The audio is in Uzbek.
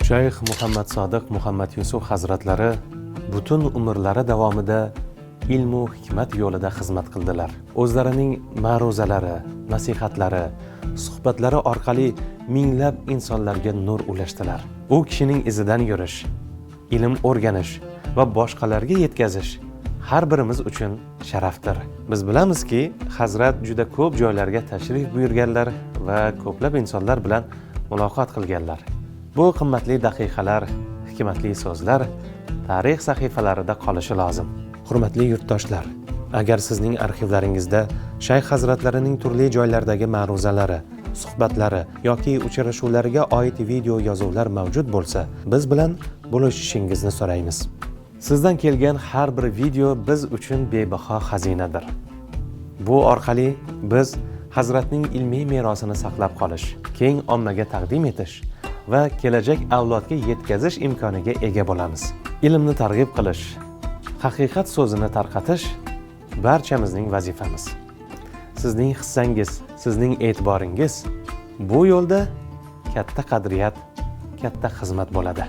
Shayx Muhammad Sodiq Muhammad Yusuf hazratlari butun umrlari davomida ilmu hikmat yo'lida xizmat qildilar. O'zlarining ma'ruzalari, nasihatlari, suhbatlari orqali minglab insonlarga nur ulashdilar. U kishining izidan yurish, ilm o'rganish va boshqalarga yetkazish har birimiz uchun sharafdir. Biz bilamizki, hazrat juda ko'p joylarga tashrif buyurganlar va ko'plab insonlar bilan muloqot qilganlar. Bu qimmatli daqiqalar, hikmatli so'zlar tarix sahifalarida qolishi lozim. Hurmatli yurtdoshlar, agar sizning arxivlaringizda shayx hazratlarining turli joylardagi ma'ruzalari, suhbatlari yoki uchrashuvlariga oid video yozuvlar mavjud bo'lsa, biz bilan bo'lishishingizni so'raymiz. Sizdan kelgan har bir video biz uchun bebaho xazinadir. Bu orqali biz hazratning ilmiy merosini saqlab qolish, keng ommaga taqdim etish va kelajak avlodga yetkazish imkoniga ega bo'lamiz. Ilmni targ'ib qilish, haqiqat so'zini tarqatish barchamizning vazifamiz. Sizning hissangiz, sizning e'tiboringiz bu yo'lda katta qadriyat, katta xizmat bo'ladi.